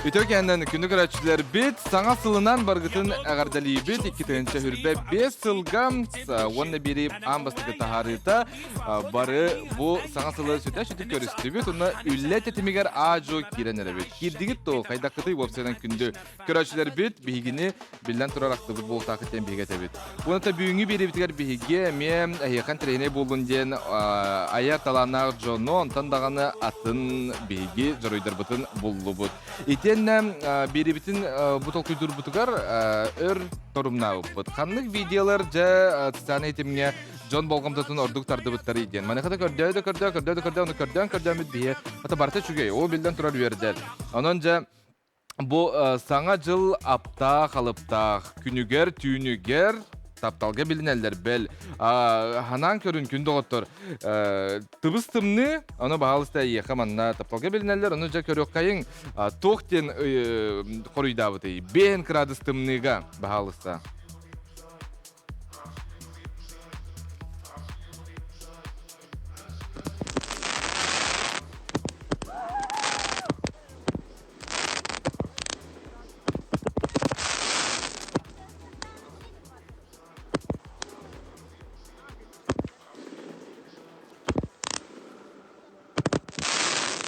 Үтө кэннэн күнү көрөөччүлэрбит саҥа сылынан баргытын эҕэрдэлиибит 2025 сылга уонна бири аан бастакы таһаарыыта бары бу саҥа сылы сүтэ сүтүк көрүстүбүт уонна үлэ тэтимигэр аа-дьуо киирэн эрэбит. Киирдигит то хайдаххытый уопсайынан күндү Көрөөччүлэрбит биһигини биллэн турар актыбыт буолтаахыт диэн биһиги этэбит. Уонна бүгүҥҥү биэриибитигэр биһиги эмиэ эһиэхэ интэриэһинэй буоллун диэн айар талааннаах дьону, онтон даҕаны атын биһиги дьоруойдарбытын буллубут. Итиэннэ биэриибитин бу толкуйдуурбутугар өр торумнаабыппыт. Ханнык видеолар дьэ социальнай ситимҥэ дьон болҕомтотун ордук тардыбыттарый диэн. Маныаха да көрдөө да көрдөө, көрдөө да көрдөө, ону көрдөөн көрдөөммүт биһи ата барыта үчүгэй, ол биллэн турар үөрдэр. Онон дьэ Бу Саҥа дьыл аптаах-алыптаах күнүгэр, түүнүгэр тапталга билинэллэр бэл. Ханаан көрүн күн доҕоттор. Тыбыс тымныы, ону баһаалыста эйиэхэ манна тапталга билинэллэр, ону дьэ көрүөххэйиҥ. Туох диэн хоруйдаабытый? Бээн кыраадыс тымныыга, баһаалыста.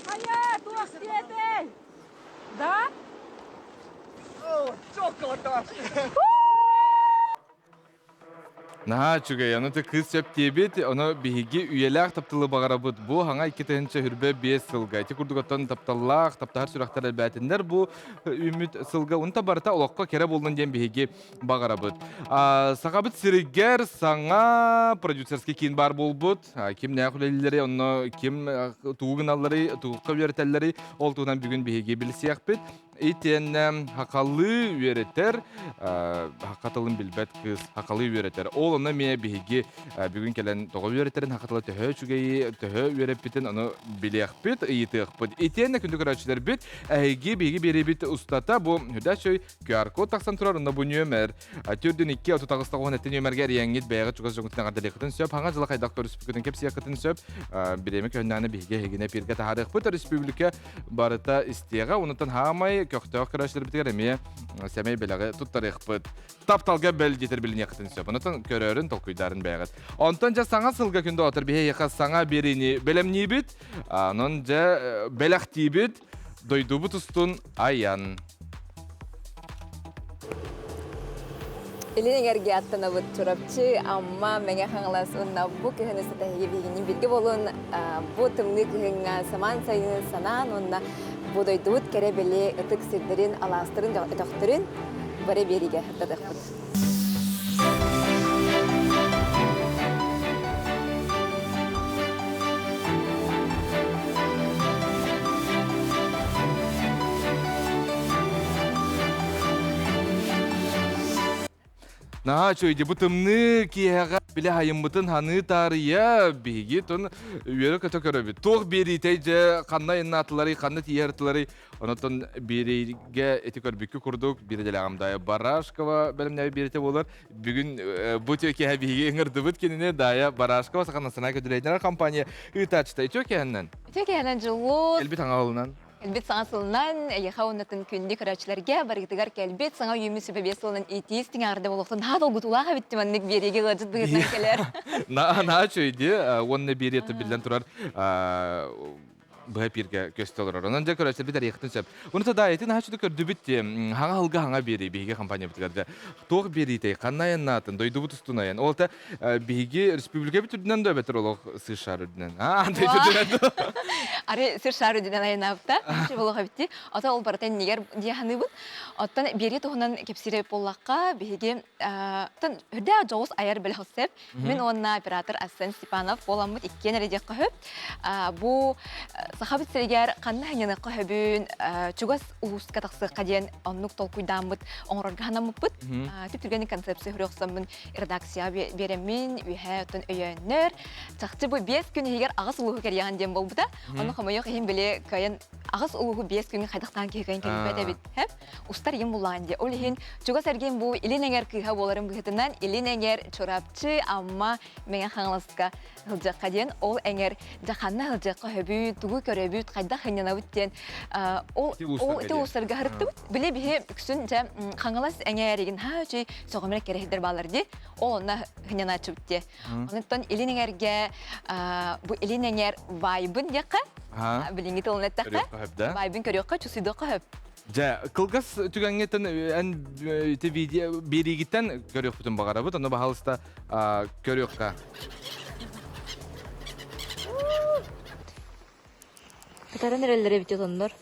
Хайа, туох диэтэй? Да? О, чоколата! Наһаа үчүгэй, ону ты кыыс сөп диэбит, ону биһиги үйэлээх тапталы баҕарабыт. Бу хаҥа 2025 сылга. Ити курдук оттон тапталлаах, таптаһар сүрэхтэр элбээтиннэр бу үүммүт сылга. Унта барыта олоххо кэрэ буоллун диэн биһиги баҕарабыт. Сахабыт сиригэр саҥа продюсерский киин баар буолбут. Кимнээх үлэлииллэрий, онно ким тугу гыналларый, тугукка үөрэтэллэрий, ол туһунан бүгүн биһиги билсиэхпит. Итиэннэ хахалыы үөрэтэр, хаха тылын билбэт кыыс хахалыы үөрэтэр. Ол онно эмиэ биһиги бүгүн кэлэн тоҕо үөрэтэрин, хаха тыла төһө үчүгэйи, төһө үөрэппитин ону билиэхпит, ыйытыахпыт. Итиэннэ күндү көрөөччүлэрбит, эһиги биһиги биэриибит устата бу Хүдээчөй QR-код тахсан турар, онно бу нүөмэр төрдүн 2 38 тоҕуһун эттин нүөмэргэ эрийэҥҥит бэйэҕит чугас дьоҥҥутун эҕэрдэлиэххитин сөп, хаҥа дьыла хайдах көрүспүккүтүн кэпсиэххитин сөп. Бириэмэ көһүннэҕинэ биһиги эһигини эпииргэ таһаарыахпыт. Республика барыта истиэҕэ. Онутан хаамай көхтөөх көрөөччүлэрбитигэр эмиэ сэмэй бэлэҕи туттарыахпыт. Тапталга бэл диэтэр билиниэххитин сөп. Онутан көрөөрүн, толкуйдаарын бэйэҕит. Онтон дьэ саҥа сылга күндү отор биһиэхэ саҥа биэриини бэлэмниибит. Онон дьэ бэлэхтиибит. Дойдубут устун айан. Илин эҥэргэ аттанабыт Чурапчы, Амма, Мэҥэ Хаҥалас уонна бу кыһын устата эһиги биһигини бииргэ буолун бу тымныы кыһыҥҥа самаан сайыны санаан уонна бу дойдубут кэрэ бэлиэ ытык сирдэрин, алаастарын, өтөхтөрүн бары биэриигэ сырдатыахпыт. Наһаа үчүгэй бу тымныы киэһэҕэ билэ хайыммытын ханыы таарыйа биһиги тон үөрэ-көтө көрөбүт. Туох биэриитэй дьэ ханна айаннаатыларый, ханна тиийэр Онотон биэриигэ ити көрбүккү курдук биир идэлээҕим Дая Барашкова бэлэмнээбит биэритэ буолар. Бүгүн бу үтүө киэһэ биһиги ыҥырдыбыт кинини Дая Барашкова Саха национальнай көдүлэйдэр компания ыытааччыта. Үтүө киэһэннэн. Үтүө киэһэнэн дьуллуут. Элбит аҥаалынан. Элбит саҥа сылынан, эйиэхэ уоннатын күндү көрөөччүлэргэ барыгытыгар кэлбит саҥа үүммүт сүбэ биэс сылынан итии истиҥ болуохтун наһаа долгутуулаах эбит маннык биэриигэ ыалдьыт быһыытынан кэлэр. Наһаа үчүгэй уонна биэриэтэ биллэн турар быһа эпииргэ көстө олорор. Онон дьэ көрөөччүлэрбит эрийэхтин сөп. Уну да ити наһаа үчүгэй көрдүбүт дии. Хаҥа ылга хаҥа биэрии биһиги компаниябытыгар дьэ. Туох биэриитэй, ханна айаннаатын, дойдубут устун айан. Ол та биһиги республикабыт үрдүнэн да эбэтэр олох сыр шар үрдүнэн. Аа, дойду үрдүнэн да. Ары сыр шар үрдүнэн айанаабыта. Болох эбитти. Ото ол барыта иннигэр дии саныыбын. Оттон биэрии туһунан кэпсиир буоллахха, биһиги оттон үрдээх дьоҕус айар бөлөх сөп. Мин уонна оператор Арсен Степанов буоламмыт иккиэн эрэ диэххэ сөп. Бу Сахабыт сиригэр ханна ханньаныахха сөбүн, чугас улууска тахсыахха диэн оннук толкуйдааммыт оҥорорго санаммыппыт. Түп-түргэнник концепция суруйсаммын редакция биэрэммин, үөһээ оттон өйөөннөр. Чахчы бу 5 күн иһигэр аҕыс улууһу кэрийэҕин диэн буолбута. Ону хомойуох иһин били кыайан аҕыс улууһу 5 күҥҥэ хайдахтаан киһи кыайан кэлбэт эбит. Устар ийэм буллаҕын дии. Ол иһин чугас эргин бу Илин Эҥэр кыыһа буоларын быһыытынан Илин Эҥэр, Чурапчы, Амма, Мэҥэ Хаҥаласка сылдьыахха диэн ол эҥэр дьэ ханна сылдьыахха сөбүй, тугу көрөбүт, хайдах хынньанабыт диэн ол ол ити улуустарга һырыттыбыт. Били биһи үксүн дьэ Хаҥалас эҥээригин haa үчүй сөҕүмэр кэрэһидэр баалар дии. Ол онно хынньанааччыбыт дии. Онуттан илин эҥэргэ бу илин эҥэр вайбын диэххэ, билиҥҥи тылын эттэххэ, вайбын көрүөххэ, чусуйдуохха хөп. Дьэ, кылгас түгэҥҥиттэн эн ити видео биэриигиттэн көрүөхпүтүн баҕарабыт, ону баһаалыста көрүөххэ. Кытаран эрэллэр эбит отоннор.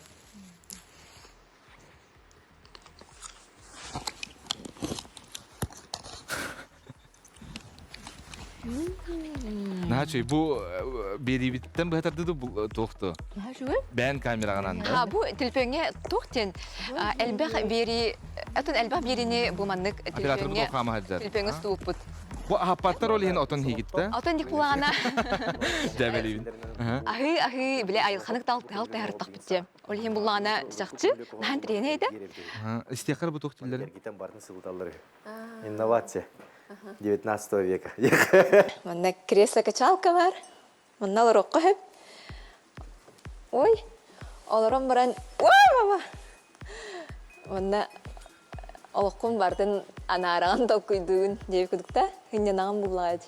Наһаа үчүгэй. Бу биэриибиттэн быһа тардыы туох ту? Наһаа үчүгэй. Бэйэн камераҕынан да? Бу төлөпүөҥҥэ туох диэн элбэх биэрии, атын элбэх биэриини бу маннык төлөпүөҥҥэ төлөпүөҥҥэ устубуппут. Бу аһаппаттар ол иһин отон иһигиттэ. Отон дик булаҕына. Дьэбэлиибин. Аһыы аһыы биле айылханык тал тал тиһартахпыт Ол иһин буллаҕына чахчы наһаа интэриэһинэй этэ. Истиэххэ бу туох дииллэрин? Барытын сылыталлар Инновация 19 века. Манна кресло-качалка бар. Манна олоруохха сөп. Ой, олорон баран, ой, мама! Манна олоххун бартын анаараҕын толкуйдуугун диэбит кудукта, хынньанаҕын буллаҕа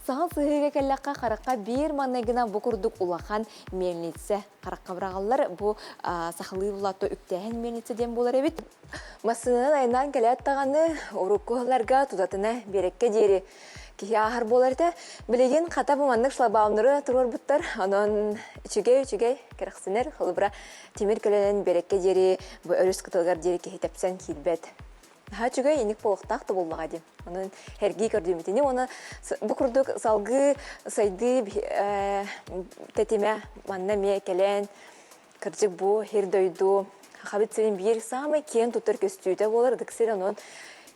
Саҥа сыһыыга кэллэххэ харахха биир маҥнайгынан бу курдук улахан мельница харахха быраҕаллар. Бу сахалыы булаатта үктээһин мельница диэн буолар эбит. Массыынанан айаннаан кэлээт даҕаны урукку сылларга тутатына биэрэккэ диэри киһи ааһар буолар этэ. Билигин хата бу маннык шлагбаумнары туруорбуттар. Онон үчүгэй-үчүгэй кэрэхсэнэр. Холобура, тимир көлөнөн биэрэккэ диэри бу өрүс кытылыгар диэри киһи тэпсэн киирбэт. Наһаа үчүгэй инник буолуохтаах да буоллаҕа дии. Онон эргии көрдүүмүтүнү уонна бу курдук салгыы сайдыы тэтимэ манна эмиэ кэлэн кырдьык бу сир дойду Сахабыт сирин биир саамай киэн туттар көстүүтэ буолар ытык сир онон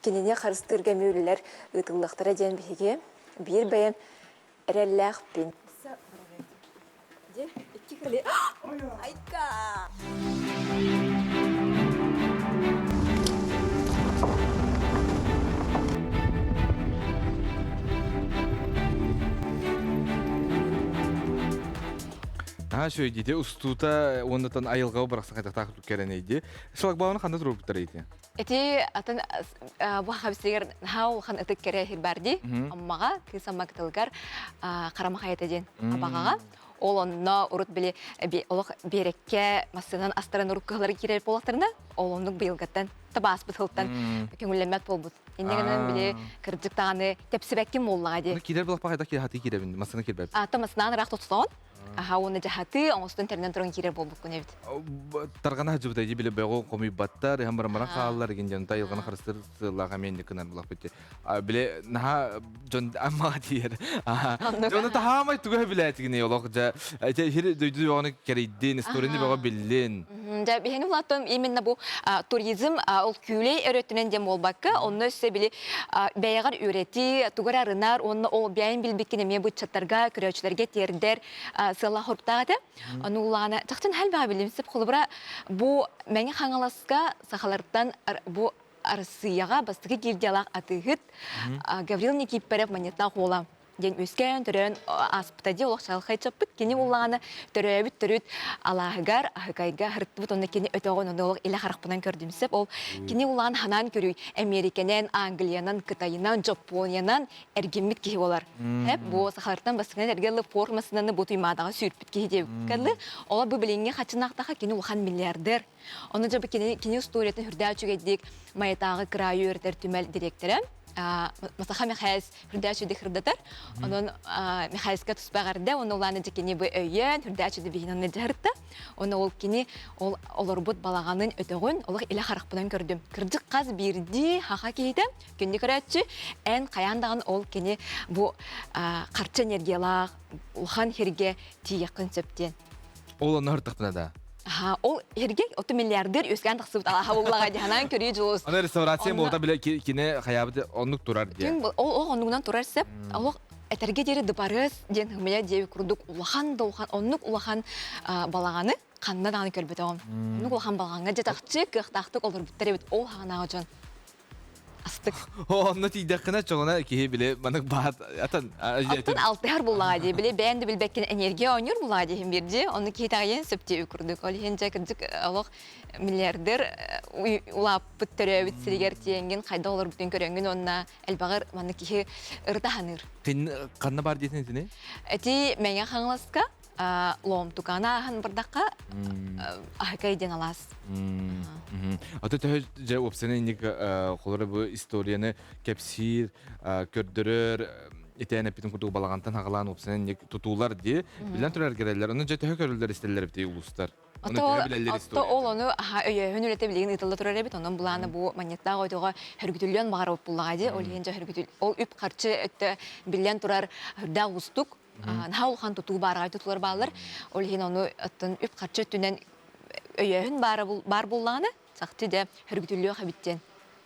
кинини харыстыырга эмиэ үлэлэр ыытыллыахтара диэн биһиги биир бэйэм эрэллээхпин. Айка! Наһаа үчүгэй дии устуута уоннатан айылҕаҕа бырахсан хайдахтаах кэрэнэйди. Шлагбауны ханна туруорбуттар ити? Ити атын бу хабсигэр наһаа улахан ытык кэрэ сир бар дии. Аммаҕа, кыыс Амма кытылыгар Харама хайата диэн абаҕаҕа. Ол онно урут били олох биэрэккэ массыынан астаран урукку кыһалары киирэр буоллахтарына, ол оннук быйылгаттан табааспыт сылтан көҥүллэммэт буолбут. Инньэ гынан били кырдьык даҕаны тэпсибэккин буоллаҕа дии. Киирэр буоллахпа хайдах киирэ хатыы киирэбин, массыына киирбэт. Ата массынаан ыраах тотсоон, Аха уонна дьаһатыы оҥостон тэринэн туран киирэр буолбуккун эбит. Тарҕана сылдьыбыта дии били бөҕү хомуйбаттар, иһэн баран хааллар игин дьон тайылҕаны харыстыр сыаллаах эмиэ инник гынар булахпыт. Били наһаа дьон аммаҕа тиийэр. Дьону таһаамай тугу билээтигини олох дьэ хир дойду бөҕөнү кэрийдин, историяны бөҕө биллин. Дьэ биһини улааттым именно бу туризм ол күүлэй өрөттүнэн диэн буолбакка, онно өссө били бэйэҕэр үөрэтии, тугу эрэ арынар уонна ол бэйэҥ билбиккин эмиэ быччаттарга, көрөөччүлэргэ тиэрдэр сыаллаах хоруктаах этэ. Ону улаана чахчын элбэҕи билим сеп холобура бу Мэҥэ Хаҥаласка сахалартан бу Арассыыйаҕа бастакы гильдиялаах атыыһыт Гаврил Никифоров Манньыттаах уола диэн үөскээн төрөөн ааспыта дии олох чаҕылхай чаппыт кини уллаҕына төрөөбүт төрүт алааһыгар аһыкайга һырыттыбыт онно кини өтөҕүн ону олох илэ харахпынан көрдүм сөп ол кини улаан ханаан көрүй Эмиэрикэнэн Англиянан Кытайынан Дьоппуонуйанан эргиммит киһи болар хэп бу сахалартан бастакынан эргэллы формасынан бу туймаадаҕа сүүрпүт киһи диэбиккэлли ола бу билиҥҥи хачынаахтаха кини улахан миллиардер Ону дьэ кини кини устуоруйатын үрдээх үчүгэйдик Майатааҕы кыраайы үөрэтэр түмэл дириэктэрэ Масаха Михайлс үрдээх үчүгэйдик сырдатар. Онон Михайлска туспа эҕэрдэ, уонна улаана дьэ кини бу өйөөн, үрдээх үчүгэйдик биһин онно дьаһырта. Онно ол кини ол олорбут балаҕанын өтөҕүн олох илэ харахпынан көрдүм. Кырдьык хас биирдии хаха киһитэ күндү көрөөччү эн хайаан даҕаны ол кини бу харчы энергиялаах улахан сиргэ тиийэххин сөп диэн. Ол онно һыртахпына да. Аха, ол эргэ оту миллиардер үөскээн тахсыбыт алаха буллаҕа дьаһанан көрүү дьулус. Аны реставрация буолта биле кине хаябыт оннук турар диye. Түн ол ол оннугунан турар сеп. Олох этэргэ диэри дыбарыас диэн хымыйа диэби курдук улахан да улахан оннук улахан балаҕаны ханна даҕаны көрбөтөҕүм. Оннук улахан балаҕаҥҥа дьэ тахчы кыахтаахтык олорбуттар эбит ол хаҕанааҕы дьон. Кылгастык. Онно тиийдэххинэ чоҕуна киһи били манык баат атын Оттон алтыһар буллаҕа дии, били бэйэн да билбэккин энергия оонньуур буллаҕа диэһин биир дии. Онно киһи итэҕэйиэн сөп дии курдук. Ол иһин дьэ кырдьык олох миллиардер улааппыт төрөөбүт сиригэр тиийэҥҥин хайдах олорбутун көрөҥҥүн уонна элбэҕэр маннык киһи ырыта саныыр. Ханна бар диэтин итини? Эти Мэҥэ Хаҥаласка Лоомтуканы ааһан бардахха Аһыкай диэн алаас. Аты төһө дьэ уопсайынан инник холоро бу историяны кэпсиир, көрдөрөр итээн эппитин курдук балаҕантан хаҕалаан уопсайынан инник тутуулар дии. Билэн турар кэрэллэр. Ону дьэ төһө көрөллөр истэллэр эбитий улуустар? Отто ол ону өйөөһүн үлэтэ билигин ыытылла турар эбит. Онон былаана бу манньыттаах ойдоҕо хөргүтүллүөн баҕарабыт буллаҕа дии. Ол иһин дьэ хөргүтүл ол үп-харчы өттө биллэн турар үрдээх уустук. Наһаа улахан тутуу баараҕай тутуулар бааллар. Ол иһин ону оттон үп-харчы өттүнэн өйөөһүн баара баар буоллаҕына, чахчы дьэ хөргүтүллүөх эбит диэн.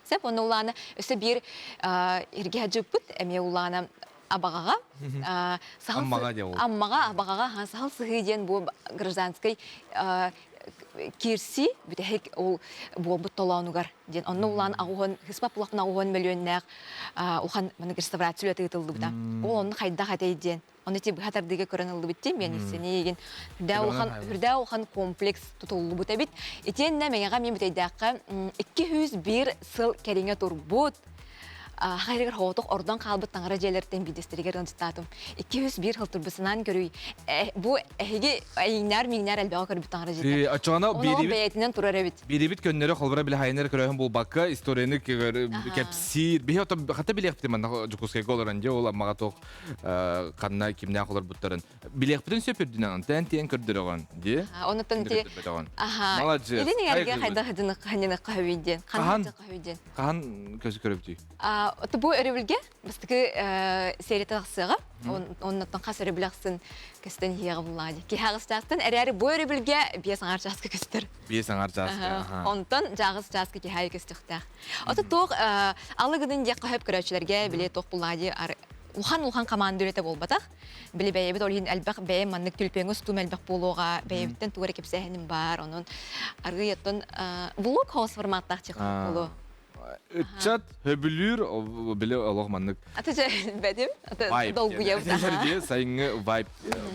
Сөп, онно улаана өссө биир иргэ дьыппыт эмиэ улаана Абаҕаҕа Аммаҕа диэн ол. Аммаҕа Абаҕаҕа саһыл сыһыы диэн бу гражданскай киирсии бүтэһик ол буолбут толоонугар диэн онно улаан аҕуһун хыспап улахан аҕуһун мөлүөннээх улахан маннык реставрация үлэтэ ыытыллыбыта. Ол онно хайдах этэй диэн Оны ти быһа тардыыга көрөн ыллыбыт ти миэнисини егин үрдээ улахан комплекс тутуллубут эбит. Итиэннэ мэҥэҕэ мин бүтэйдээххэ 201 сыл кэриҥэ турбут хайрыгар хоотох ордон хаалбыт таҥара дьиэлэртэн биирдэстэригэр ыалдьыттаатым. 201 сыл турбусунан көрүй. Бу эһиги эйиҥнээр миҥнээр элбэҕи көрбүт таҥара дьиэтэ. Оччоҕуна Оны бэйэтинэн турар эбит. Биирибит көннөрү холбура билэ хайынар көрөөһүн булбакка историяны кэпсиир. Биһи хата билиэхпит манна Дьокуускайга олорон дьэ ол аммаҕа туох ханна кимнээх олорбуттарын билиэхпитин сөп үрдүнэн онтон тиэн көрдөрөҕүн дии Онуттан ти аха Молодец. Илин эҥэргэ хайдах ханньынык хаһый диэн Хаһан? хаһый диэн Хаһан көсү көрөбүтүй? А бу өрөбүлгэ бастакы серията тахсыаҕа. Оннуттан хас өрөбүл ахсын көстөн иһиэҕэ буллаҕа дии. Киһи аҕыс чаастан эрээри бу өрөбүлгэ биэс аҥаар чааска көстөр. Биэс аҥаар чааска. Онтон жааҕыс чааска киһи аайы көстүөхтээх. Ото туох алы гынын диэххэ сөп көрөөччүлэргэ били туох буллаҕа дии улахан-улахан хамаанда үлэтэ буолбатах. Били бэйэбит ол иһин элбэх бэйэм маннык түлпүөҥҥэ устуум элбэх буолуоҕа, бэйэбиттэн тугу эрэ кэпсээһиним баар, онон аргыый оттон блог хаос форматтаах чехол буолуо. Ыччат хөбүлүүр били олох маннык Аты дьэ бэтим, аты долгуйабыт. Сайыҥҥы вайб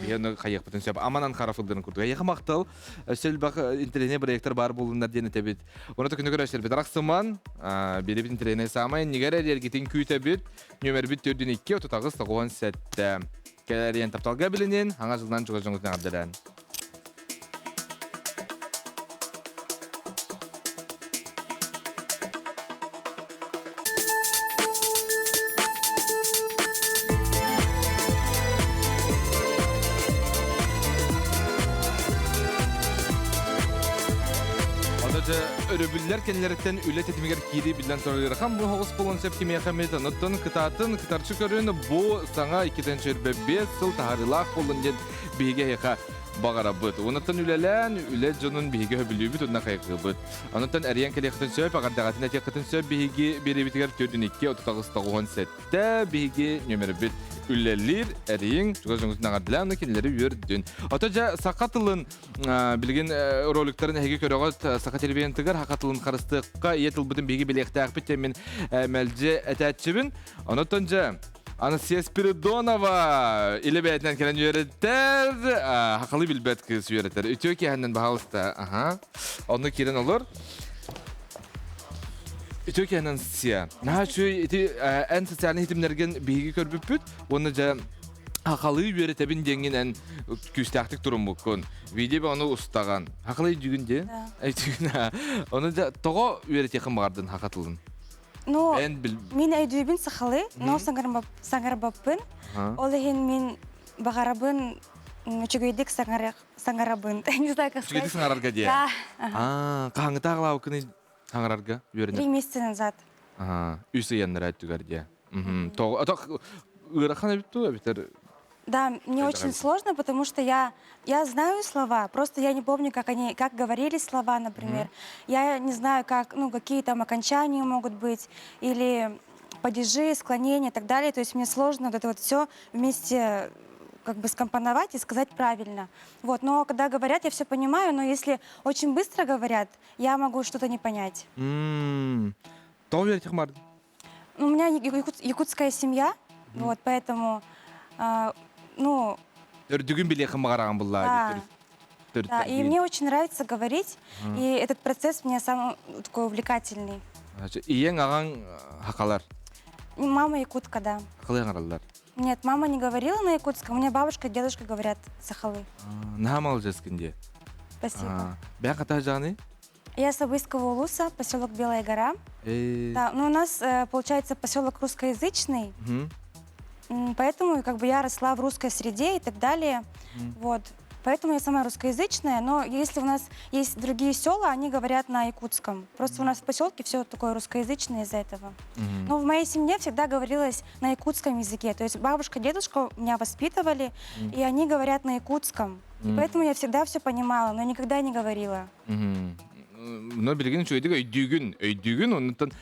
биһиэни хайыахпытын сөп. Аманан харафылдарын курдук. Эйиэхэ махтал. Өссө элбэх интэриэһинэй проектар баар буоллуннар диэн этэбит. Оны күнү көрөсөрбүт арахсыман, биэрибит интэриэһинэй саамай иннигэр эрергитин күүтэбит. Нүөмэрбит төрдүн 2 38 97. Кэлэриэн тапталга билинин, хаҥа жылынан чугас дьоҥҥутун эҕэрдэлээн. Өрөбүллэр кэннилэриттэн үлэ тэтимигэр киирии биллэн турар ыарахан бу оҕус буолуон сөп кимиэхэ эмит онуттан кытаатын кытарчы көрүн бу саҥа 2025 сыл таһаарыылаах буоллун диэн биһиги эһиэхэ баҕарабыт. Онуттан үлэлээн, үлэ дьонун биһиги хөбүлүүбүт уонна хайҕыыбыт. Онуттан эрийэн кэлиэххитин сөп, эҕэрдэҕитин этиэххитин сөп биһиги биэриибитигэр 42 38 97 биһиги нүөмэрбит үлэлиир, эрийиҥ, чугас дьоҥҥутун эҕэрдэлээн, уонна кинилэри үөрдүн. Ото дьэ саха тылын билигин роликтарын эһиги көрөҕүт саха телевидениетыгар саха тылын харыстыахха ийэ тылбытын биһиги билиэхтээхпит диэн мин мэлдьи этээччибин. Онотон дьэ Анастасия Спиридонова илэ бэйэтинэн кэлэн үөрэтэр, хахалы билбэт кыыс үөрэтэр. Үтүө киэһэннэн баһаалыста. Аха. Онно киирэн олор. Үтүө киэһэннэн Анастасия. Наһаа үчүгэй ити эн социальнай ситимнэргин биһиги көрбүппүт. Уонна дьэ хахалыы үөрэтэбин диэҥҥин эн күүстээхтик туруммуккун. Видео ону устаҕан. Хахалыы өйдүүгүн диэн? Өйдүүгүн. Ону дьэ тоҕо үөрэтиэххин баҕардын хаха тылын? Ну, мин өйдүүбүн сахалыы, но саҥарбаппын. Ол иһин мин баҕарабын үчүгэйдик саҥарабын. Не знаю, как сказать. Үчүгэйдик саҥарарга диэ? Да. Аа, хаһааҥҥыта аҕалаабыккыный саҥарарга үөрэнэр? 3 месяца назад. Аа, үс ыйаннара өттүгэр диэ. Тоҕо, ыарахан эбит дуу, эбэтэр Да, мне очень сложно, потому что я знаю слова, просто я не помню, как они, как говорили слова, например. Я не знаю, как, ну, какие там окончания могут быть, или падежи, склонения и так далее. То есть мне сложно вот это вот все вместе как бы скомпоновать и сказать правильно. Вот, но когда говорят, я все понимаю, но если очень быстро говорят, я могу что-то не понять. Тоҕо үөрэтиэх бардын? У меня якутская семья, вот, поэтому, ну... Төрдүгүн билиэххин баҕараҕын буллаа Да, и мне очень нравится говорить, и этот процесс мне самый такой увлекательный. Ийэҥ аҕаҥ сахалар? Мама якутка, да. Сахалыы аҥараллар? Нет, мама не говорила на якутском, у меня бабушка и дедушка говорят сахалыы. Наһаа маладьыаскын дии. Спасибо. Бэйэҥ хата дьаҕаный? Я с Абыйского улуса, поселок Белая гора. Да, ну у нас, получается, поселок русскоязычный, поэтому как бы я росла в русской среде и так далее. Вот. Поэтому я сама русскоязычная, но если у нас есть другие села, они говорят на якутском. Просто у нас в поселке все такое русскоязычное из-за этого. Но в моей семье всегда говорилось на якутском языке. То есть бабушка, дедушка меня воспитывали, и они говорят на якутском. И поэтому я всегда все понимала, но никогда не говорила. Но билигин үчүгэйдик өйдүүгүн, өйдүүгүн, оннуттан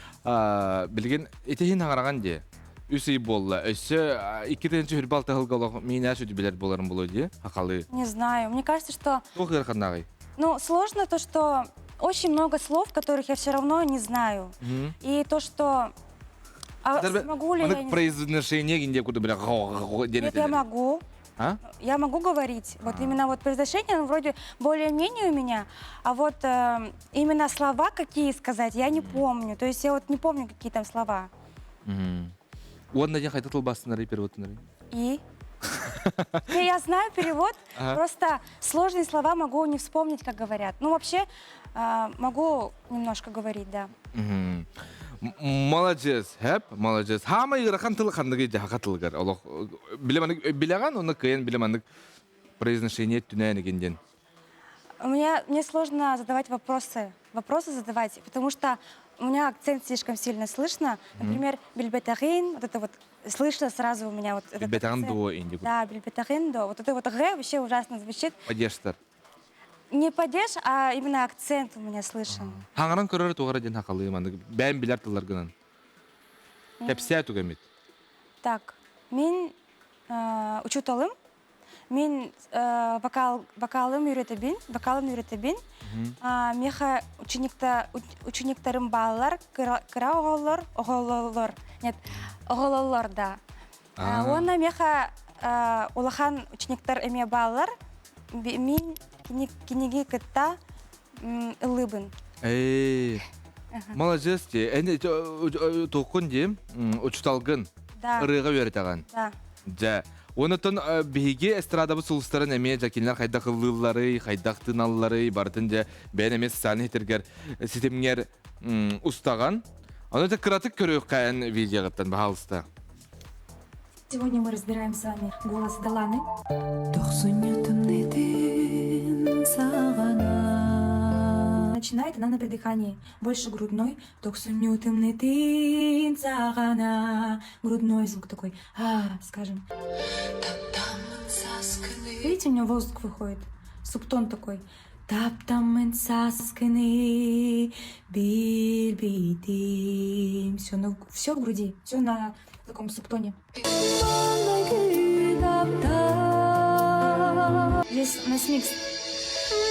билигин итиһин хаҥараҕан дии. Үс ый буолла. Өссө 2026 сылга олох миинээ сүдү билэр буоларым буолуо дии, сахалыы. Не знаю. Мне кажется, что... Туох ыараханнааҕый? Ну, сложно то, что очень много слов, которых я все равно не знаю. И то, что... А смогу ли я... Произношение гинде куда бля Нет, я могу. А? Я могу говорить. Вот именно вот произношение, ну, вроде более-менее у меня, а вот именно слова какие сказать, я не помню. То есть я вот не помню, какие там слова. Уонна дьэ хайта тылбаастынарый переводтунарый? И? Не, я знаю перевод, просто сложные слова могу не вспомнить, как говорят. Ну, вообще, могу немножко говорить, да. Молодец, хэп, молодец. Хаама ыарахан тылы ханныгы дьаха тылыгар. Олох билэманык билэҕэн, онно кыайан билэманык произношение түнээн диэн. У меня мне сложно задавать вопросы, вопросы задавать, потому что у меня акцент слишком сильно слышно. Например, билбэтэҕин, вот это вот слышно сразу у меня вот этот Билбэтэҕин акцент. дуо инди. Да, билбэтэҕин дуо. Вот это вот г вообще ужасно звучит. Падежтар. Не падеж, а именно акцент у меня слышен. Хаҥаран көрөр тугара диэн хахалыы маннык бэйэм билэр тылларгынан. Кэпсээ тугэмит. Так, мин учууталым, мин вокал, вокалым үөрэтэбин, вокалым үөрэтэбин. Миэхэ ученикта, учениктарым бааллар, кыра оҕолор, оҕололор, нет, оҕололор да. Уонна миэхэ улахан учениктар эмиэ бааллар. Мин киниги кытта ыллыыбын. Эй, молодец дии. Эн туоххун дии, учуталгын. Да. Ырыаға үөрэтэҕин. Да. Дьэ, онотон биһиги эстрадабыт сулустарын эмиэ дьэ кинилэр хайдах ыллыылларый, хайдах тыыналларый, барытын дьэ бэйэн эмиэ социальный ситимгэр ситимҥэр устаҕан. Ону дьэ кыратык көрүөххэ эн видеоҕыттан, баһаалыста. Сегодня мы разбираем с вами голос Даланы. Тохсунньу тымныытын саҕана. Начинает она на придыхании, больше грудной. Тохсунньу тымныытын саҕана. Грудной звук такой, а, скажем. Видите, у него воздух выходит. Субтон такой. Таптаммын сааскыны билбитим. Все, ну, все в груди, все на таком субтоне. Здесь у нас микс.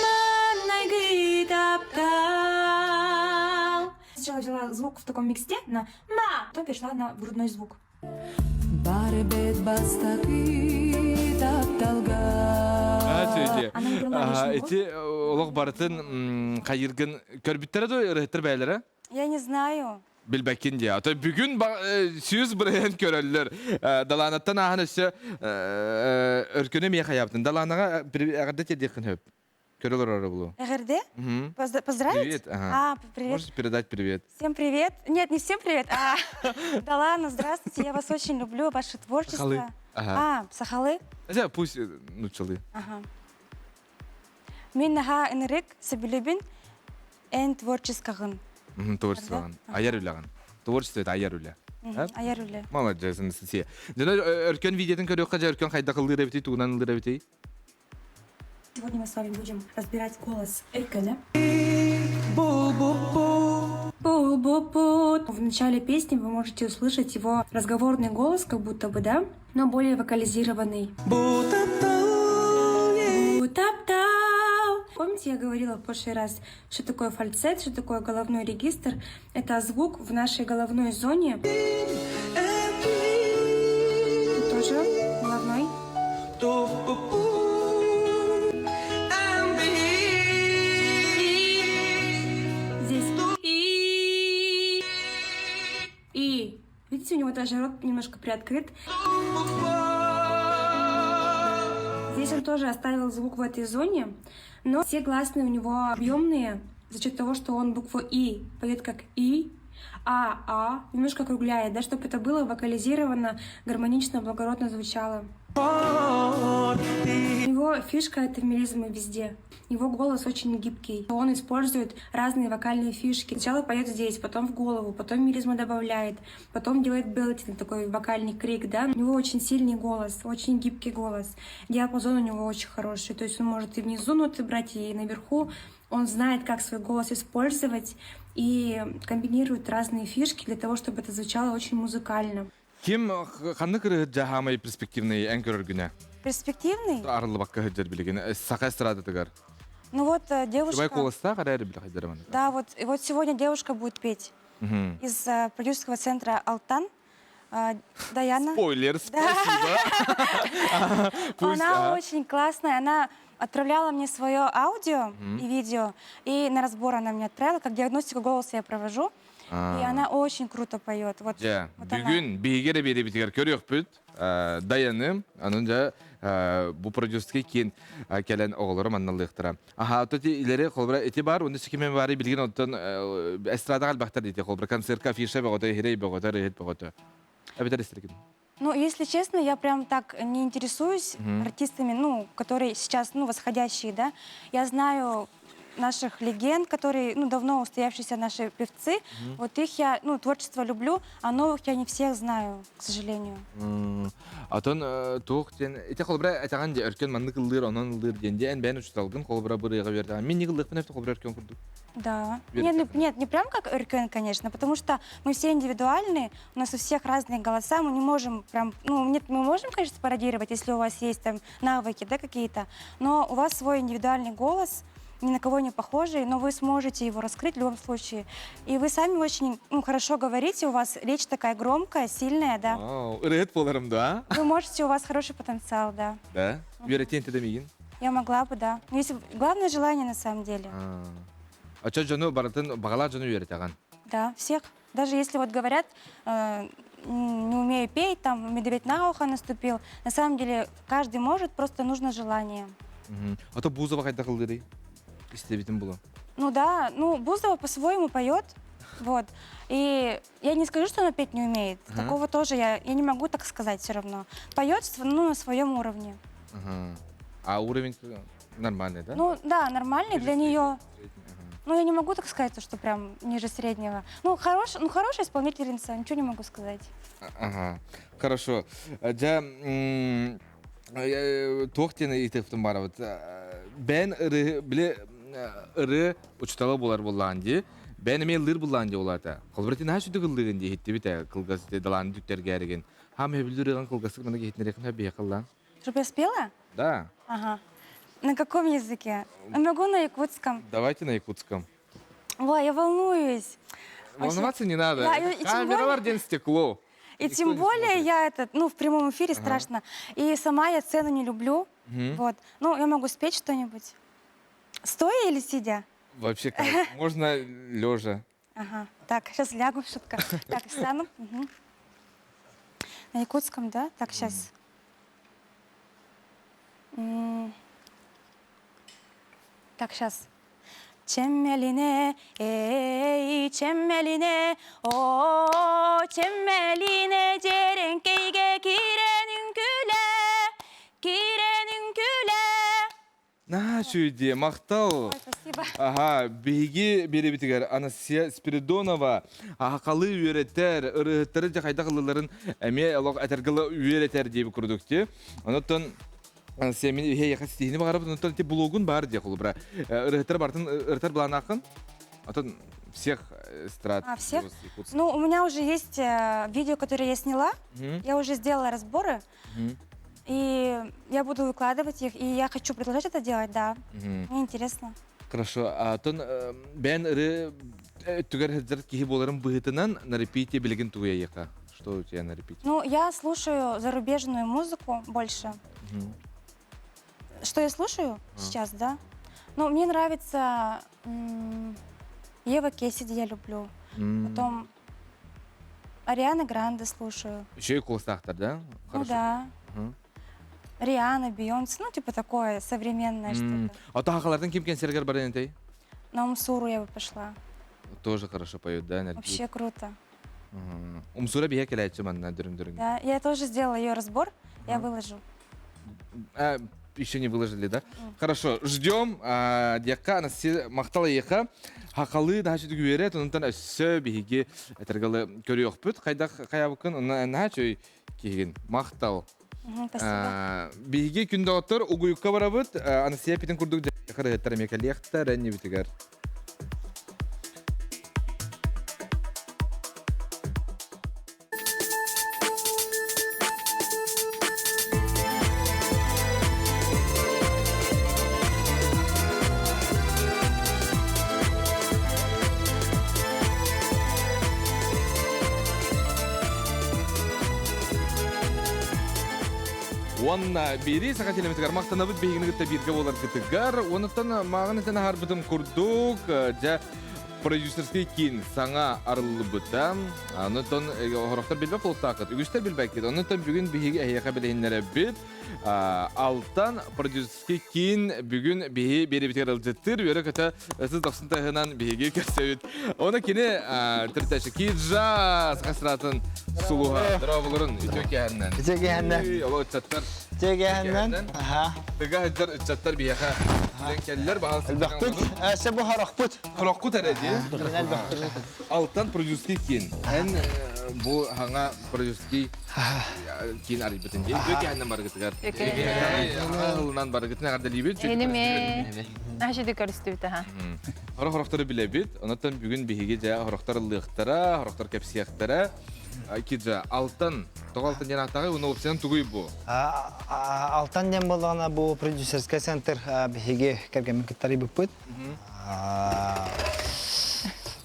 Маҥнайгы таптал. Сначала взяла звук в таком миксте на ма, потом перешла на грудной звук. Баар эбээт бастакы тапталга. Она не брала лишний Ити олох барытын хайыргын көрбүттэрэ да ырыһыттар бэйэлэрэ? Я не знаю. Билбэккин дии. А то бүгүн 100% көрөллөр. Далаанаттан ааһан өссө Өркөнү миэхэ хайаабытын. Далаанаҕа эҕэрдэ тиэрдиэххин сөп. Көрөлөр ора булу. Эҕэрдэ? Поздравить? Привет. Ага. А, привет. Можешь передать привет. Всем привет. Нет, не всем привет, а Далана, здравствуйте. Я вас очень люблю, ваше творчество. Сахалыы. Ага. А, сахалыы? Хотя пусть нууччалыы. Ага. Мин наһаа ынырык сөбүлүүбүн эн творческаҕын. Творчествоҕын. Айар үлэҕин. Творчество это айар үлэ. Айар үлэ. Молодец, Анастасия. Дьоно Өркөн видеотын көрүөххэ дьэ Өркөн хайдах ыллыыр эбитий, тугунан ыллыыр эбитий? Сегодня мы с вами будем разбирать голос Эркена. В начале песни вы можете услышать его разговорный голос, как будто бы, да, но более вокализированный. Таптал. Помните, Помните, я говорила в прошлый раз, что такое фальцет, что такое головной регистр? Это звук в нашей головной зоне. Тут тоже головной. Здесь и. И. Видите, у него даже рот немножко приоткрыт. Здесь он тоже оставил звук в этой зоне, но все гласные у него объемные за счет того, что он букву И поет как И, А, А, немножко округляет, да, чтобы это было вокализировано, гармонично, благородно звучало. У него фишка — это мелизмы везде. Его голос очень гибкий. Он использует разные вокальные фишки. Сначала поет здесь, потом в голову, потом мелизмы добавляет, потом делает белтинг, такой вокальный крик, да. У него очень сильный голос, очень гибкий голос. Диапазон у него очень хороший. То есть он может и внизу ноты брать, и наверху. Он знает, как свой голос использовать и комбинирует разные фишки для того, чтобы это звучало очень музыкально. Ким ханнык ырыһыт дьаһаамай перспективный эн көрөргүнэ? Перспективный? Арыллыбакка сылдьар билигин саха эстрадатыгар. Ну вот девушка... Үчүгэй куоластаах эрээри били хайдарыман. Да, вот, и вот сегодня девушка будет петь из продюсерского центра «Алтан». Даяна. Спойлер, спасибо. Пусть, Она ага. очень классная, она отправляла мне свое аудио и видео, и на разбор она мне отправила, как диагностику голоса я провожу. И она очень круто поет. Вот, Дьэ, вот она. бүгүн биһиги эрэ биэрэбитигэр көрүөхпүт. Даяны, анын дьэ бу продюсерский киин кэлэн оҕолоро манналыахтара. Аха, то ти илери холбура ити бар, уну сикимен бары билигин оттон эстрадаҕа элбэхтэр дии холбура концертка афиша бөҕөтө, иһирэй бөҕөтө, ырыһыт бөҕөтө. Эбэтэр истэргин. Ну, если честно, я прям так не интересуюсь артистами, ну, которые сейчас, ну, восходящие, да. Я знаю наших легенд, которые, ну, давно устоявшиеся наши певцы. Вот их я, ну, творчество люблю, а новых я не всех знаю, к сожалению. Отон туох диэн ити холобура этэҕин дии өркөн маннык ыллыыр онон ыллыыр диэн дии эн бэйэн учууталгын холобура бырыаҕа үөрдэҕин мин ыллыахпын эбит холобура өркөн курдук. Да. Нет, ну, нет, не прям как Өркөн, конечно, потому что мы все индивидуальны, у нас у всех разные голоса, мы не можем прям, ну, нет, мы можем, конечно, пародировать, если у вас есть там навыки, да, какие-то, но у вас свой индивидуальный голос, ни на кого не похожий, но вы сможете его раскрыть в любом случае. И вы сами очень ну, хорошо говорите, у вас речь такая громкая, сильная, да. Ырыһыт буоларым да? Вы можете, у вас хороший потенциал, да. Да? Үөрэтиэн этэ миигин? Я могла бы, да. Но если... Главное желание на самом деле. Очо дьону барытын баҕалаах дьону үөрэтэҕин? Да, всех. Даже если вот говорят, не умею петь, там медведь на ухо наступил. На самом деле каждый может, просто нужно желание. А то Бузова хайдах ыллыырый? Истэбитим було. Ну да, ну Бузова по-своему поет, вот. И я не скажу, что она петь не умеет. Ага. Такого тоже я не могу так сказать все равно. Поет, ну, на своем уровне. Ага. А уровень нормальный, да? Ну да, нормальный для нее. Средний, ага. Ну, я не могу так сказать, что прям ниже среднего. Ну, хорошая исполнительница, ничего не могу сказать. Ага. Хорошо. Дьэ, туох диэн ыйытыахпын баарабыт. Бэйэн ыры, били ыры учутала буолар буоллаан дии. Бэйэн эмиэ ыллыыр буоллаан дии улаата. Холобур ити наһаа сүдүк ыллыыгын дии иһиттибит ээ кылгас далааны дүктэргээригин. Хаам сөбүлүүр ырыаҕын кылгастык маннык иһитинэриэххин сөп биһиэхэ ыллаан. Чтобы я спела? Да. Ага. На каком языке? Могу на якутском. Давайте на якутском. Ой, я волнуюсь. Волноваться не надо. Да, и тем Камералар диэн стекло. И Никто тем не более смотрит. я этот, ну, в прямом эфире страшно. И сама я сцену не люблю. Вот. Ну, я могу спеть что-нибудь. Стоя или сидя? Вообще, как? Можно лежа. Ага. Так, сейчас лягу, шутка. Так, встану. Мгм. На якутском, да? Так, сейчас. Так, сейчас. Чэмэлинэ, эй, чэмэлинэ, о, чэмэлинэ, дьэрэҥкэйгэ киирэн үҥкүүлээ, киирэн үҥкүүлээ. На, үчүгэй, махтал. Ой, спасибо. Аха, биһиги биэрэбитигэр Анастасия Спиридонова сахалыы үөрэтэр, ырыһыттары дьэ хайдах ылыларын эмиэ олох этэргила үөрэтэр диэби курдук ти. Онотон Анастасия мин иһэ ситиһини баҕарабын, онтон ти блогун бар дии холобура. Ырыһыттар бартын ырытар былаанаххын. Отон всех эстрад. А, всех? Ну, у меня уже есть видео, которое я сняла. Я уже сделала разборы. И я буду выкладывать их, и я хочу продолжать это делать, да. Мне интересно. Хорошо. Атын бэйэн ыры өттүгэр сылдьар киһи буоларын быһыытынан на репите билигин тугу яйыха? Что у тебя на репите? Ну, я слушаю зарубежную музыку больше. Что я слушаю сейчас, да? Ну, мне нравится Ева Кесиди я люблю. Потом Ариана Гранде слушаю. Еще и куластаахтар, да? Ну да. Риана, Бейонсе, ну типа такое современное что-то. А то хахалартан ким кэнсергер баран этэй? На Умсуру я бы пошла. Тоже хорошо поет, да, энергия? Вообще круто. Умсура биһэ кэлээччи манна дөрүн-дөрүн. Да, я тоже сделала ее разбор, я выложу. А, еще не выложили, да? Хорошо, ждем. Диякка Анастасия махтал эйиэхэ. Хахалы наһаа үчүгэй үөрэ, онтон өссө биһиги этэргалы көрүөхпүт. Хайдах хайабыккын, онно наһаа үчүгэй киһигин. Махтал. Спасибо. Биһиги күн доҕоттор угуйукка барабыт. Анастасия питин курдук дьахар эмиэ кэлиэхтэр эннибитигэр. Уонна биири саха телевизорыгар махтанабыт биһигини кытта бииргэ буоларгытыгар. Онуттан мааҕын этэн аһарбытым курдук, дьэ продюсерский киин саҥа арыллыбыта. Онтон хорохтор билбэт буолуохтааххыт, үгүстэр билбэккит. Онтон бүгүн биһиги эһиэхэ билиһиннэрэбит. Алтан продюсерский киин бүгүн биһи биэрибитигэр ылдьыттыыр, үөрэ-көтө сыз дохсун таһынан биһиги көрсөбүт. Оны кини төрүтээччи Киджа саха эстрадатын сулуһа. Дорооболорун, үтүө киэһэннэн. Үтүө киэһэннэн. Оло ыччаттар. Үтүө киэһэннэн. Аха. Тыга сылдьар ыччаттар биһиэхэ кэллэр баҕас. Элбэхпит. Өссө бу хорохпут. Хорохпут эрэ дии. Алтан продюсерский киин. Эн бу хаҥа продюсерский киин арыйбытын дии. Үтүө киэһэннэн барыгытыгар. Ылынан барыгытын эҕэрдэлиибит. Эниме. Ашиды көрүстүбүт аха. Хорох хорохтору билэбит. Онотон бүгүн биһиги дьэ хорохтор ыллыахтара, хорохтор кэпсиэхтэрэ. Киджа, Алтан, тоҕо Алтан диэн ааттааҕый? Уну опциянан тугуй бу? Алтан диэн буоллаҕына бу продюсерскай центр биһиги кэргэммин кытта арыйбыппыт.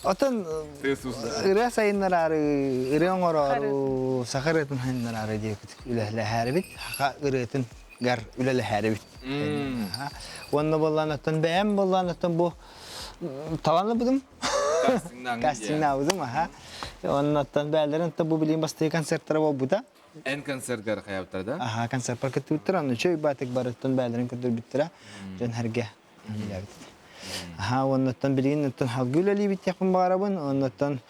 Отон ырыа сайыннараары, ырыа оҥороору, саха ырыатын сайыннараары диэбит үлэлэһээрибит, саха ырыатын гар үлэлэһээрибит. Уонна буоллаан оттон бэйэм буоллаан оттон бу таланыбытым. Кастингнаабытым, аха. Оннуттан бээлэрин бу билигин бастакы концерттара буолбута. Эн концертгар хайабыттар да? Аха, концертпар кыттыбыттар, онно үчүгэй баатык барыттан бээлэрин көрдөрбүттэрэ. Дьон хэргэ үлэлээбит. Аха, оннуттан билигин оттон халгы үлэлиибит диэхпин баҕарабын. Оннуттан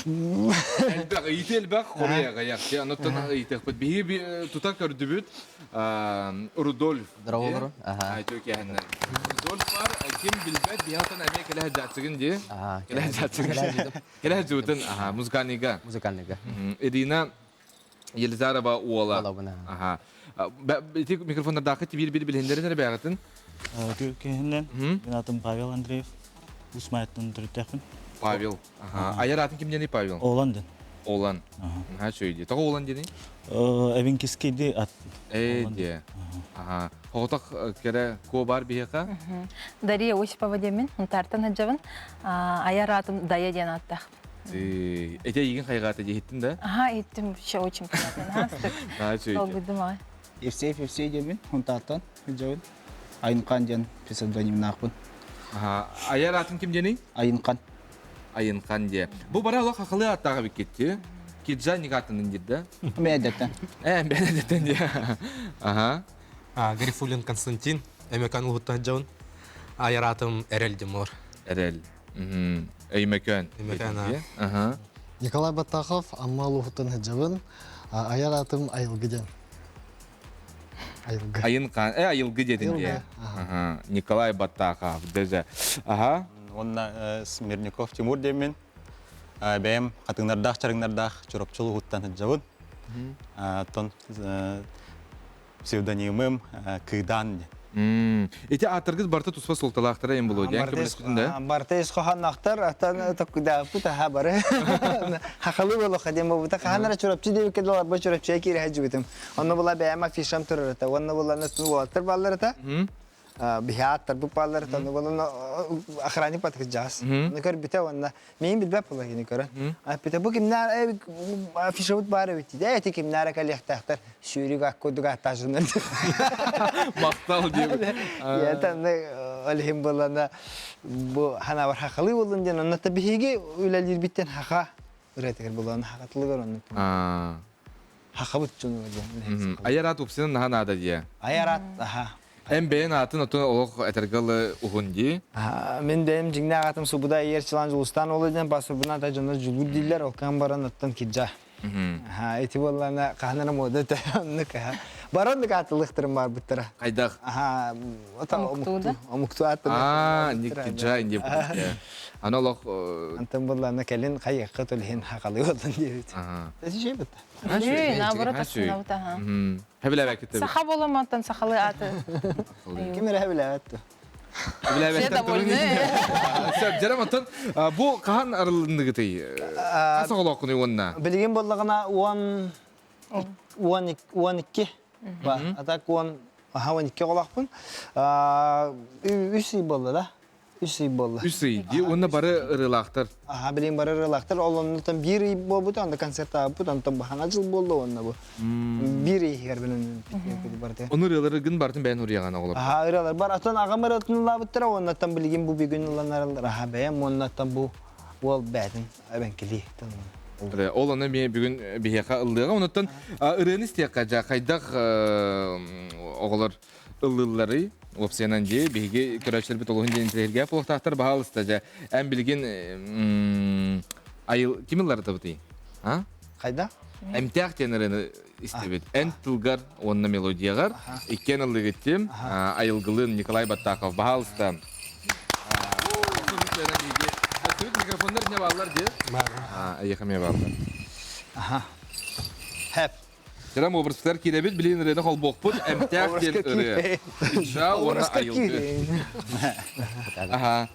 Элбэх, ыйытыы элбэх, хоруй аҕыйах. Оннуттан ыйытыахпыт. Биһиги тута көрдүбүт. Рудольф. Здорово, Ага. Рудольф бар, ким билбэт, биһиэхтэн эмиэ кэлэ сылдьааччыгын дии. Кэлэ сылдьааччыгын. Кэлэ сылдьыбытын, аха, музыкальныйга. Музыкальныйга. Ирина Елизарова уола. Аха. Ити микрофондардаахы биир-биир билиһиннэрин эрэ бэйэҕитин. Киһиннэн, мин атым Павел Андреев, Усмаяттан төрүттээхпин. Павел. Аха. Айар атын ким диэний Павел? Олан ден. Олан. Наһаа үчүгэй дии. Тоҕо Олан диэний? Эбин кискейди ат. Ээ диэ. Аха. Хоҕотох кэрэ куо бар биһиэхэ? Дария Осипова диэммин, Унтаартан сылдьабын. Айар аатым Дая диэн ааттаах. Эти эйигин хайҕаата диэһиттин да? Аха, иһиттим, вообще очень приятно. Наһаа үчүгэй. Долгуйдум аҕай. Евсеев Евсей диэбин, Унтаартан сылдьабын. Айынхан диэн псевдонимнаахпын. Аха. Айар аатын ким диэний? Айынхан. Айынхан диэ. Бу бара олох хахылыы ааттааҕа биккитти. Киджа Никатынын диир да? Бэйэдэттэн. Ээ, бэйэдэттэн диэ. Аха. Гарифулин Константин, Өймөкөөн улуһуттан сылдьабын. Айар аатым Эрэл Димур. Эрэл. Өймөкөөн. Өймөкөөн, Аха. Николай Баттахов, Амма улуһуттан сылдьабын. Айар аатым Айылгы диэн. Айылгы. Айын э айылгы диэтин дии. Николай Баттахов даже. Аха. Уонна Смирников Тимур диэммин. Бэйэм хатыҥнардаах чарыҥнардаах Чурапчы улууһуттан сылдьабын. Оттон псевдонимым Кыыдаан диэн. Ити ааттаргыт барыта туспа суолталаахтара эм булуо диэн көмөлөспүтүн да? Барыта ис хоһоонноохтор, оттон токкудааппыт аха бары. Хахалы буолуохха диэн буолбута. Хаһан эрэ Чурапчы диэбиккэ дылы Чурапчыга киирэ сылдьыбытым. Онно була бэйэм афишам турар этэ. Уонна була уолаттар бааллар этэ. Биһааттар бу пааллар тону болон охранник батык жас. Оны көрбүтэ онна мин билбэп була кини көрөн. Аппита бу кимнär афишабыт бар эбит. Эти кимнär калехтахтар сүүрүк аккудук аттажынар. Мактал диэбит. Я там олихим болана бу хана бар хахалы болун ден онна та биһиги үлелир биттен хаха үретигер болан хахатылыгар онна. Хахабыт чуну ден. Айар ат упсинын наха наада дия. Айар ат, аха. Эн бэйэн атын отун олох этергалы уһун ди. Мен бэйэм дьиҥнээх атым Субуда Ер Чылан Дьулустаан уола диэн паспорбунан ата дьоннор дьулуур дииллэр, ол кэм баран оттон кирдьа. Аха, ити буоллаана хаһан эрэ муода этэ, оннук аха. Бары оннук аатылыахтарын баарбыттара. Хайдах? Аха, ота Омуктуу да? омуктуу ааттанар. Аа, ник кирдьа инди Аны олох Антон буоллаана кэлин хайыахха төлөһүн хахалыы боллун диэбит. Эти şey бытта. Үгүй, наоборот, астынабыт, аха. Хэбилээбэккит Саха боломантан сахалы аты. Ким эрэ хэбилээбэт Все довольны. Сөп, жарам оттон бу хаһан арылынныгытый? Хас оҕолооххунуй уонна? Билигин боллаҕына 10 12 ба. А так 10 аха 12 оҕолоохпун. Үс ый буолла да. Үс ый буолла. Үс ый дии уонна бары ырыалаахтар. Аха билигин бары ырыалаахтар. Ол оннуттан биир ый буолбута, онно концерт аабыппыт, онтон баһана жыл буолла уонна бу. Биир ый иһигэр билэн барыта. Ону ырыаларыгын бартын бэйэн уруйаҕан оҕолор. Аха ырыалар бар. Атын аҕам ырыатын ыллаабыттара, уоннаттан билигин бу бүгүн ылланаралар. Аха бэйэм уоннаттан бу уол бээтин эбэҥкилии тылын. Ол аны мен бүгүн биһиэхэ ыллыаҕа. Онуттан ырыаны истиэххэ дьа хайдах оҕолор ыллыылларый уопсайынан дии биһиги көрөөччүлэрбит олуһун диэн интэриэһиргээх буолуохтаахтар баһаалыста дьэ эн билигин айыл ким ылларатабытый а Хайда? Эмтээх диэн ырыаны истибит. Эн тылгар уонна мелодиягар иккиэн ыллыгыттим айылгылыын Николай Баттахов баһаалыста. Микрофоннар не бааллар дии? Эйиэхэ эмиэ бааллар. Аха. Хэп. Кырам образтар киирэбит, билин ырыаны холбуохпут, эмтээх диэн ырыа. Иджа уонна айылгы. Аха.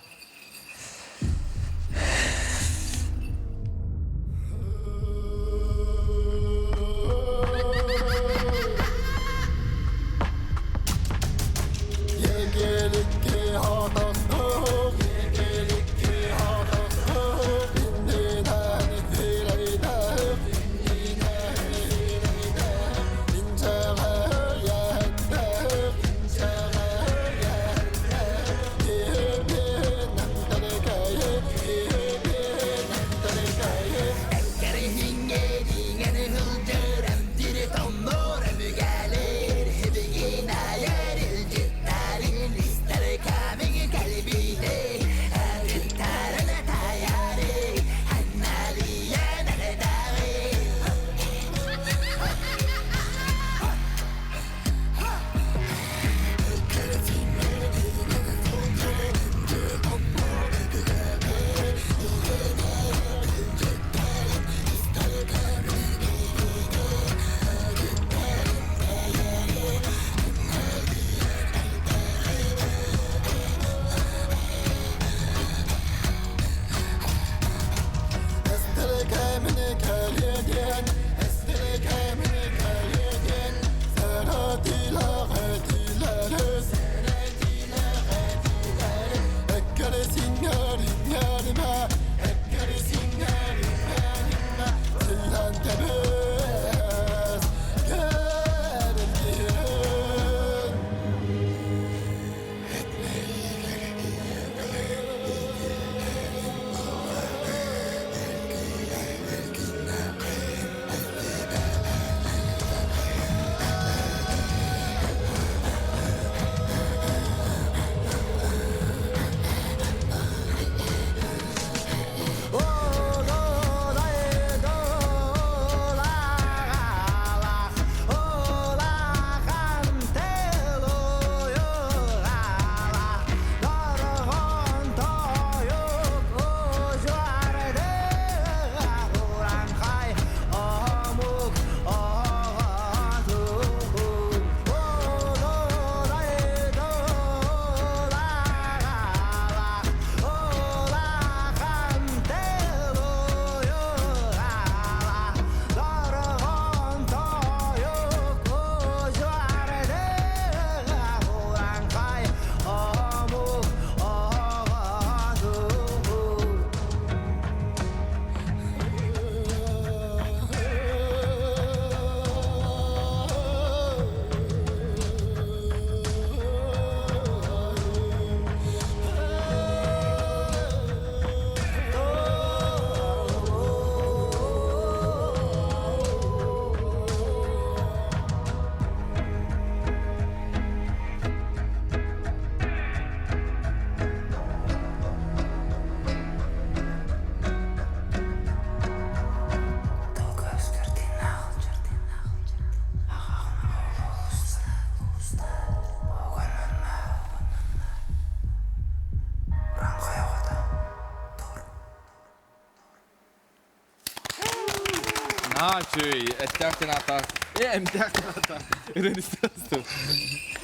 Наһаа үчүгэй, эттээх тынаатаах, э, эмтээх тынаатаах. Ырыаныстаастым.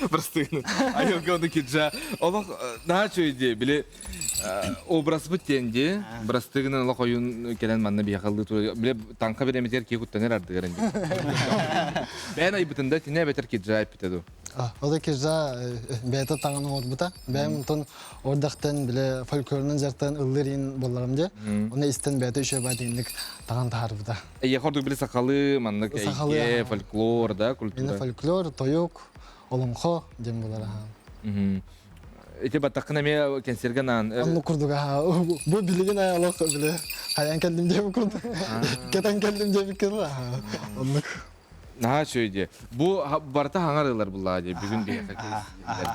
Простыгын. Айылга ону киджа. Олох наһаа үчүгэй дии, били образбыт диэн дии. Бырастыгынан олох ойун кэлэн манна биһиэхэ ыллыы турар. Били таҥха бириэмэтигэр киһи куттанар ардыгар инди. Бэйэн айбытын да тине эбэтэр киджа айпыта ду. Ол киржа бэйэтэ таҥан оҥорбута. Бэйэм онтон ордахтан биле фольклорунан жартан ыллыр иин болларым дии. Оны истэн бэйэтэ үчүгэй баайдыгыннык таҥан таһаарбыта. Эйиэхэ ордук били сахалыы маннык эйгэ, фольклор да, культура. Мені фольклор, тойук, олоҥхо диэн болар аха. Ити баттаххын эмиэ кэнсиэргэ наан. Оннук курдук аха. Бу билигин олох биле хайан кэллим диэбит курдук. Кетен кэллим диэбит курдук аха. Оннук. Наһаа үчүгэй дии. Бу барыта хаҥар ылар буллаа дии. Бүгүн биһиэхэ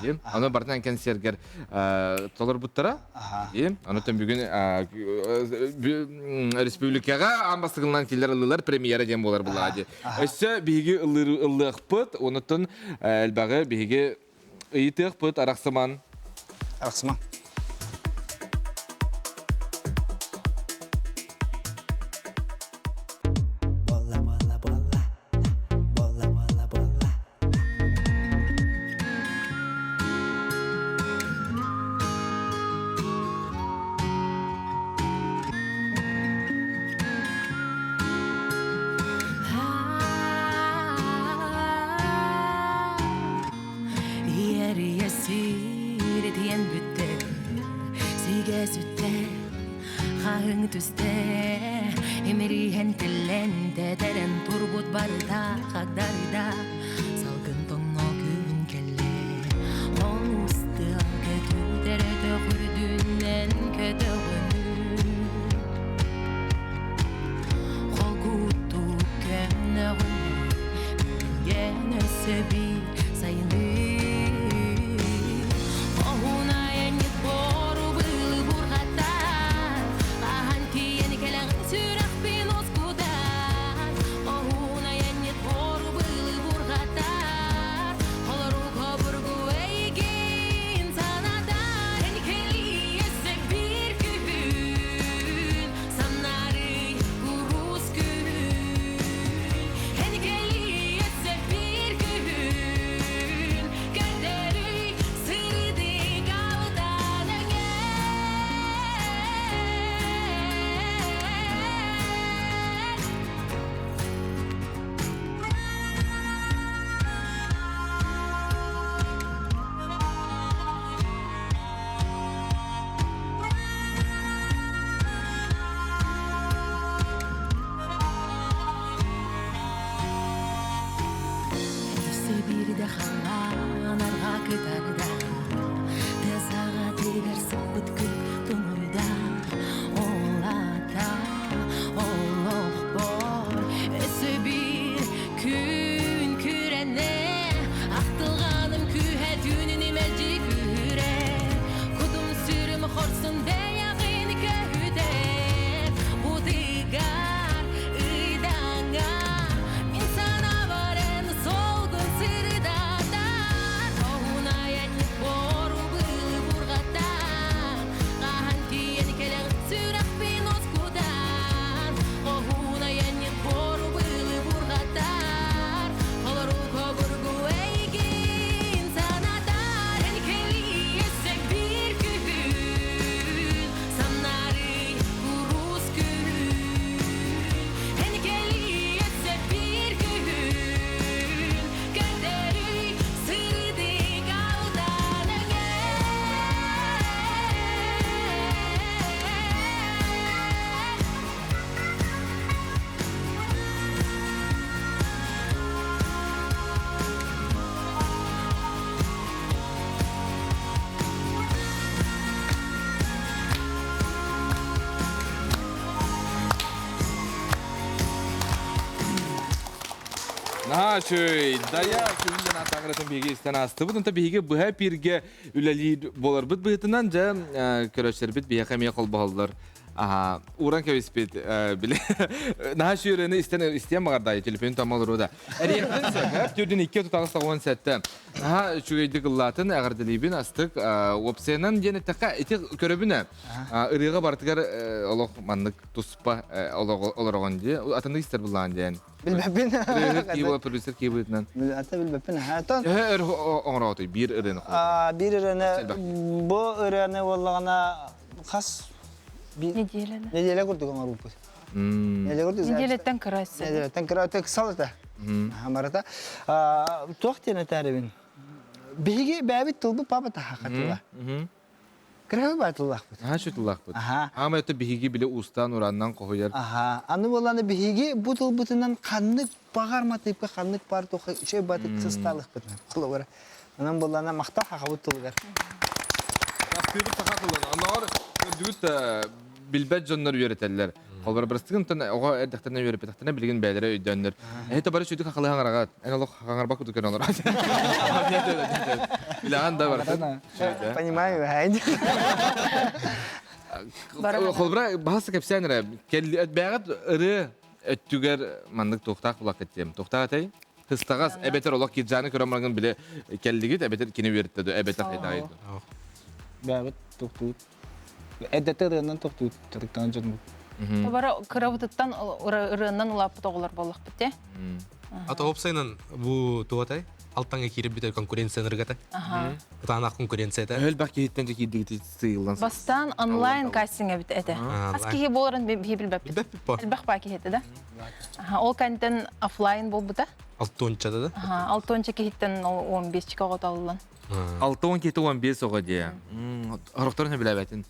дии. Аны барытынан кэнсиэргэр толорбуттара дии. Онтон бүгүн республикаҕа аан бастакылынан киллэр ыллылар премьера диэн буолар буллаа дии. Өссө биһиги ыллыахпыт, онуттан элбэҕи биһиги ыйытыахпыт арахсыман. Арахсыман. Иэрийэ сииритийэн бүттэ, сигэ сүттэ, хаһыҥ түстэ, имириһэн тиллэн тэтэрэн турбут барыта хагдарыйда, салгын тоҥно күн кэллэ. Олус тыал көтүтэрэ төхүрдүнэн көтөҕөнү, холкутук көнөҕүн, үүнген өссө биир сайыны. Оһунайанньыт бору быылы бурҕатан, хаһан тиийэн кэлэҕин сүрэхпин уоскутан. Оһунайанньыт бору быылы бурҕатар, холорук обургу эйигин санатар. Эн кэлиэсэ биир күһүн, санаарый курус күһүн. Эн кэлиэсэ биир күһүн, көрдөрүй сырдык алдан өҥөр. Өссө биирдэ халлаан арҕаа кытарда, тыа саҕатыгар сыппыт күн тумуйда. Ол аата олохпор өссө биир күн күрэнэ, ахтылҕаным күүһэ түүнүн мэлдьи күүрэ. Кутум сүрүм хорсун бэйэҕин көһүтэр, бутыгар ыйдаҥа мин санаабар эн солгун сырдатар. Оһунайанньыт бору быылы бурҕатар, хаһан тиийэн кэлэҕин сүрэхпин уоскутар. Оһунайанньыт бору быылы бурҕатар, холорук обургу эйигин санатар. Эн кэлиэсэ биир күһүн, санаарый курус күһүн. Эн кэлиэсэ биир күһүн, көрдөрүй сырдык алдан өҥөр. Наһаа үчүгэй. Дая күнүн атаҕыратын биһиги истэн аастыбыт. Онто биһиги быһа эпииргэ үлэлиир буоларбыт быһыытынан дьэ көрөөччүлэрбит биһиэхэ эмиэ холбоһоллор. Аха, уран кэбиспит били наһаа сүүрэни истэн истиэн баҕардаайы телефон тамал да. Эриэхтэн сөп, түрдүн 2 38 97. Наһаа үчүгэйдик ыллаатын, эҕэрдэлиибин астык. Уопсайынан диэн эттэххэ, ити көрөбүнэ ырыаға барытыгар олох маннык туспа олороҕон дии. Атыннык истэр буллаан диэн. Билбэппин. Ырыаһыт кии була продюсер кии быһыытынан. Ата билбэппин. Атын. Төһө өр оҥороотуй биир ырыаны? Биир ырыаны бу ырыаны буоллаҕына хас Неделя. Неделя курдук оҥорбуппут. Неделя курдук. Неделяттан кыра өссө. Неделяттан кыра өтө ыксал этэ. Амарата. Туох диэн этээрибин? Биһиги бэйэбит тылбыт папа тахахатыла. Кыраһы баа тыллаахпыт. Аха şu тыллаахпыт. Аама это биһиги биле устан ураннан хоһуйар. Аха. Аны боланы биһиги бу тылбытынан ханнык багар матыыпка ханнык бар туха үчүгэй батык сыстаалыхпыт. Холобура. Онон буллана махтал хахабыт тылыгар. Таптыыбыт саха тылын. Оннооҕор көрдүгүт билбэт дьоннор үөрэтэллэр. Холобура бырастыгын оҕо эрдэхтэринэ үөрэппэтэхтэринэ билигин бэйэлэрэ өйдөөннөр. Эһи бары сүдү хахалыһан араҕат. Эн олох хаҥарбак курдук көрөн олорор. Билэҕин да барытын. Понимаю, хайди. Холобура баһасы кэпсээн эрэ. Бэҕэт ырыа өттүгэр маннык туохтаах булакка тиэм. Туохтаах этэй? Тыстаҕас эбэтэр олох киржааны көрөн бараҥын биле кэллигит эбэтэр кини үөртэ ду эбэтэр хайдаҕай ду. Бэбит тохтуут. Эддете ырыанан тохтуут дьарыктанан дьонмут. Бара кырабытыттан ырыаннан улааппыт оҕолор буоллахпыт те. Ата опсайынан бу туотай алтанга киирip бүтэр конкуренция ырыгата. Кытаанах конкуренцията. Өлбөх киһиттэн же киирдигити сыйыллан. Бастаан онлайн кастинг эбит этэ. Хас киһи буоларын биһи билбэппит. Элбэх баа киһи этэ да. Ол кэнтэн офлайн буолбута. Алтончада да? Алтонча киһиттэн 15 оҕо талыллан. 6 киһи 15 оҕо диye. Орохторун билэбэтин.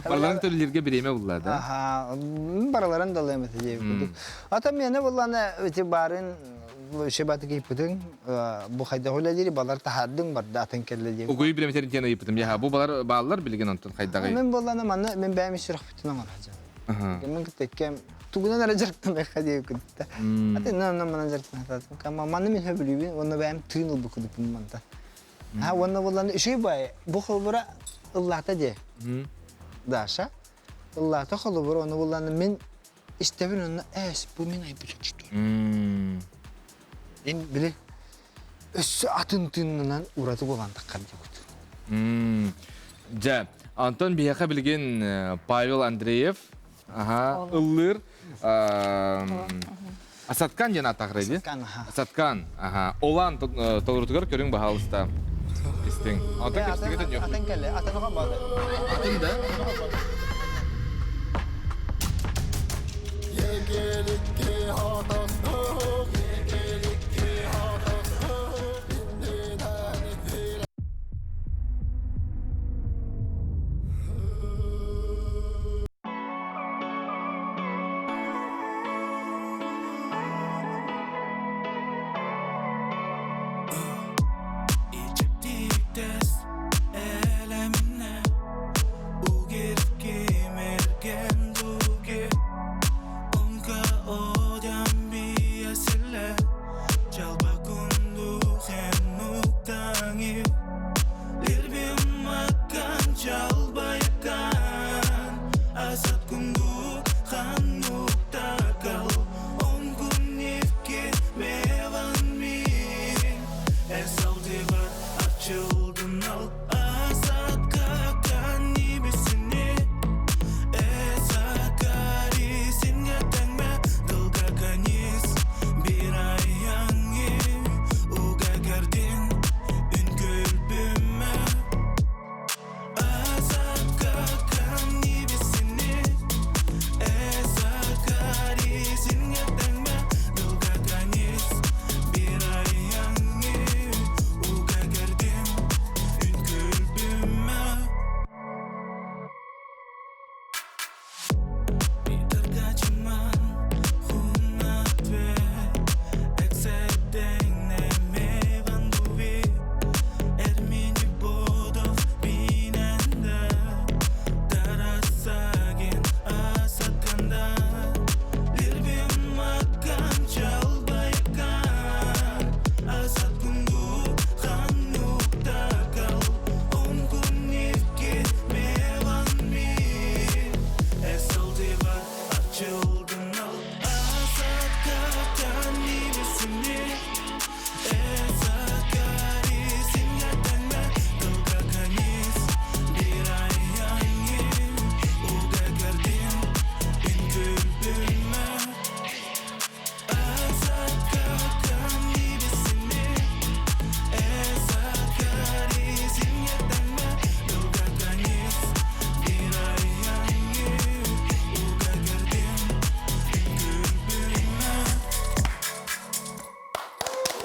Барыларын төлүлэргэ бириэмэ булла да. Аха, барыларын да ылыам этэ диэбит. Ата миэнэ буллана ити баарын шебаты кийпытын бу хайдах үлэлири балар таһаардың барда атын кэллэ диэбит. Угуй билеметерин тиэн ыйыппытым. Яха бу балар бааллар билигин онтон хайдаҕый? Мен буллана манна мен бэйэм сүрэхпитин оҥорожам. Мен кытта тугунан эрэ дьарыктаныахха диэбиккитэ. Аты нан манан дьарыктанатым. Кама манна мин хөбүлүүбүн уонна бэйэм тыын ылбыккытыппын манта. Ha уонна булланы үчүгэй бай бу холбура ыллаата дии. Даша ыллаата холобура оны булланы мин истэбин онно эс бу мин айбыт что. Ин били өссө атын тыынынан ураты буолан таххар диэбит. Дьэ, Антон биһиэхэ билигин Павел Андреев аха ыллыыр Асаткан диэн ааттаахырай дии? Асаткан, аха. Олан толорутугар көрүҥ баһаалыста. Истиҥ. Атын кэпсигэ төннүөх. Атын кэллэ. Атын оҕо баады. Атын да?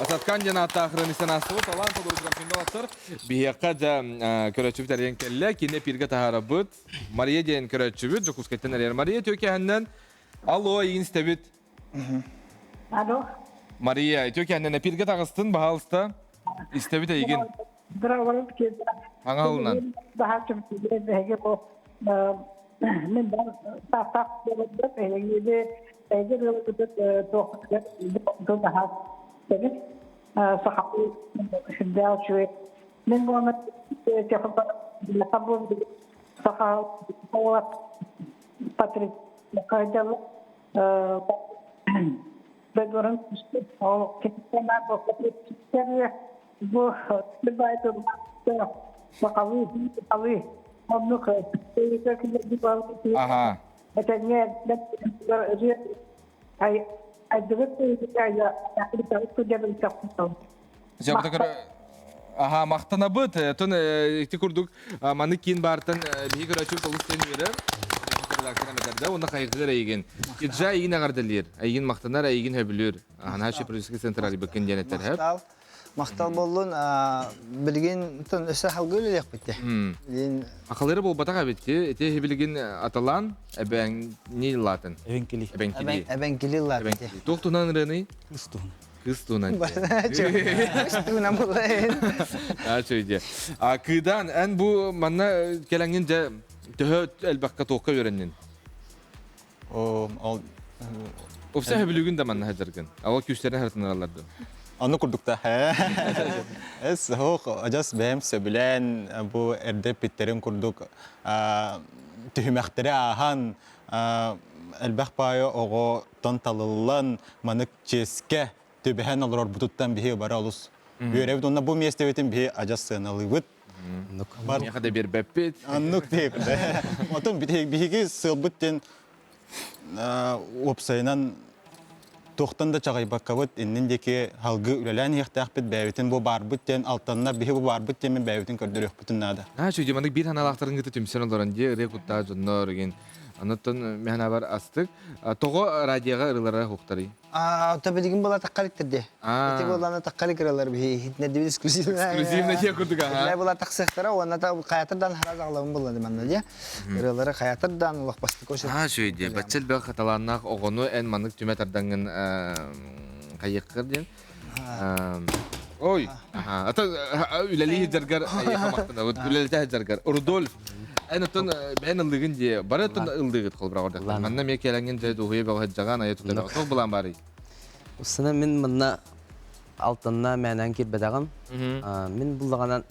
Асаткан диэн ааттаах ырыаны астыбыт. Талаан толорутугар күндү олохтор. Биһиэхэ дьэ көрөөччүбүт эрийэн кэллэ. Кини эпиргэ таһаарабыт. Мария диэн көрөөччүбүт. Дьокуускайтан эрийэр. Мария Түөкэһэннэн Алло, эйигин истэбит. Алло. Мария, Түөкэһэннэн эпиргэ таҕыстын, баһаалыста. Истэбит эйигин. Аҥалынан. Мен таах буолбут эһигини эһиги ыалгытыт туохпутугар тылдаһа тэбит сахалыы сүрдээх үчүгэй мин буолан саха Патрик Дойдуларын ол бу сахалыы сахалыы оннук Аха. этэҥҥэ айдыбыт Аха, махтанабыт. Тон ити курдук маны киин баартан биһи көрөөччүбүт олус диэн үөрэр. Редакторым этэрдэ, уонна хайгыыр эйигин. Киджа эйигин эҕэрдэлиир, эйигин махтанар, эйигин сөбүлүүр. Анаачы продюсерский центр арыйбыккын диэн этэр. Махтал. Махтал боллун. Билигин өссө халгы үлэлиэхпит. Билигин Акалары буолбатах эбит ки. Ити билигин аталаан эбэҥни латын. Эбэҥкили. Эбэҥкили. Эбэҥкили латын. Туох туһунан ырыаный? Кыс туһунан. Кыс туһунан. Кыс туһунан булайын. Ачуйде. А кыдан эн бу манна келеңин же төһө элбэхкэ туохка үөрэннин? Ол Опса хөбүлүгүн да манна хажаргын. Ала күүстэрин хартынараларды. Аны курдукта. Эс хоох ажас бэйэм сөбүлээн бу эрдэ питтерин курдук түһүмэхтэри ааһан элбэх баайы оҕо тон талыллан манык чиэскэ түбэһэн олорорбутуттан биһи бары олус үөрэбит уонна бу миэстэбитин биһи адьас сыаналыыбыт. Миэхэ да биэрбэппит. Оннук диэк. Отон биһиги сыалбыт диэн уопсайынан туохтан да чаҕыйбаккабыт иннин диэки халгы үлэлээн иһиэхтээхпит бэйэбитин бу баарбыт диэн алтанна биһи бу баарбыт диэн бэйэбитин көрдөрүөхпүтүн наада. Аа чуйдьа маннык биир санаалаахтарын кытта түмсэн олорон дии ырыа куттаах дьоннор игин Онуттан мэхэнабар астык. Тоҕо радиоҕа ырылара хуктарый? А, то билигин була таххаликтер де. Ити буолана таххалик ыралар биһи хитнердибит эксклюзивно. Эксклюзивно дие курдук аха. була тахсыахтара уонна та хаятырдан харазаҕлабын булла манна дие. Ыралары хаятырдан улах бастык ошо. Аа шөйде. Баччал бөх талааннаах оҕону эн маннык түмэ тардаңын хайыккыр диэн. Ой, ата үлэлии сылдьаргар эйиэхэ махтанабыт. Үлэлэтэ сылдьаргар. Рудольф, эн оттон бэйэн ыллыгын дии, бары оттон ыллыгыт холбура ордохтор. Манна эмиэ кэлэҥҥин дьэ дуһуйа бөҕө сылдьаҕан, айа тутан тоох былаан баарый? Усына мин манна алтанна мээнэн киирбэтэҕим. Мин буллаҕынан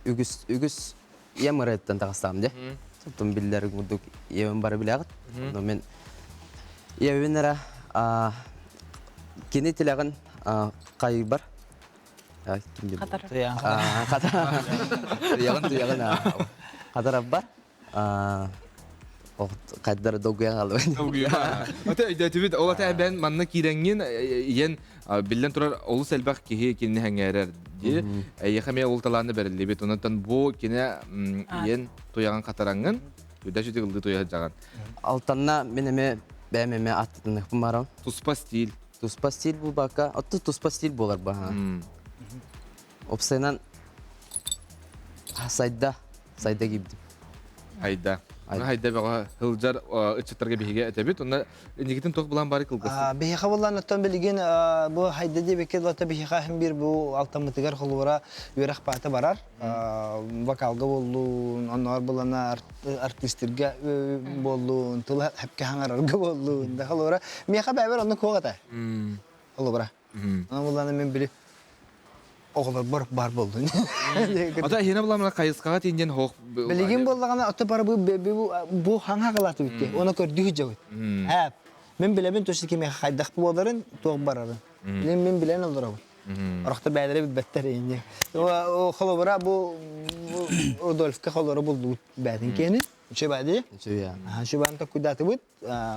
үгүс үгүс ийэм ырыаттан таҕыстаҕым дьэ. Оттон биллэр курдук ийэбин бары билэҕит. Онно мин ийэбин эрэ кини тилэҕин хайыйбар Хатар. Туйаҕын туйаҕын хатарабар хайдар долгуйан хаалбын. Ата өйдөөтүбүт ол ата бэн манна киирэҥҥин ийэн биллэн турар олус элбэх киһи кинини хэҥээрэр дии. Эйиэхэ эмиэ ол талааны бэриллибит. Онон бу кини ийэн туйаҕын хатараҥҥын үдэ сүтүк ылды туйа сылдьаҕын. Алтанна мин эмэ бэйэм эмэ аттытыныхпын барам. Туспа стиль. Туспа стиль булбакка, отту туспа стиль буолар баһа. Опсайынан сайда, сайда киирдим. Хайда. Хайда бөҕө сылдьар ыччаттарга биһиги этэбит. Онно инникитин туох былаан бары кылгастык. Биһиэхэ буллан оттон билигин бу хайда диэбиккэ дылы биһиэхэ иһин биир бу алтаммытыгар холура үөрэх баата барар. Вокалга буоллун, онноор булана артистырга буоллун, тыл хэпке хаҥарарга буоллун. Да холура миэхэ бэйбэр онно куох этэ. Холобура. Аны буллана мен били оҕолорбор бар болдун. Ата иһинэ буламына хайысхаҕа тиийэн хоох Билигин буоллаҕына ото бары бу бу хаҥа кылааты бүтте. Оны көрдүү дьабыт. Һээп. Мен билэбин төсө кимиэхэ хайдах буоларын, туох барарын. Билин мен билэн олоробун. Орохто бээлэри билбэттэр инни. Холобура бу Рудольфка холоро булдубут бээтин киэни. Үчүгэй Үчүгэй. Үчүгэй куйдаатыбыт.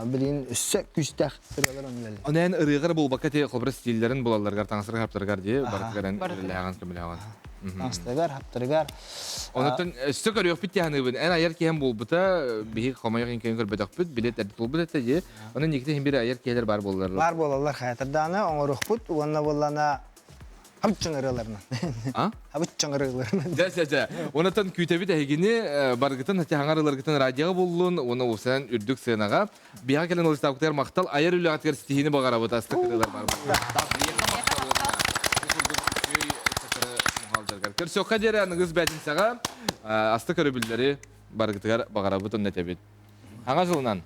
Билигин өссө күүстээх ырыалар оннулар. Оны эн ырыагар булбакка те холбура стиллерин булалларгар таҥасырга хаптаргар дии барытыгар эн үлэлээҕин көмөлөҕүн. Таҥастарыгар, хаптарыгар. Онотон өссө көрүөхпүт тиһаныыбын. Эн айар киһим буолбута, биһи хомойох инкэн көрбөтөхпүт, билет эрдэ буолбут этэ дии. Онон никите иһин бир айар киһилэр бар буолаллар. Бар буолаллар хаятардааны оҥоруохпут уонна буоллана. Хабыт чоҥырыыларынан. А? Хабыт чоҥырыыларынан. Дьэ, дьэ, дьэ. Онотон күүтэбит эһигини баргытын хати хаҥар ыларгытын радиоға буллун, уонна уусанан үрдүк сыанаға. Биһа кэлэн олыстаабытыгар махтал айар үлэҕитигэр ситиһиини баҕарабыт астык ырыалар бар. Көрсөххө диэри аныгыс бээтинсэҕэ астык өрөбүллэри баргытыгар баҕарабыт онно этэбит. Хаҥа жылынан.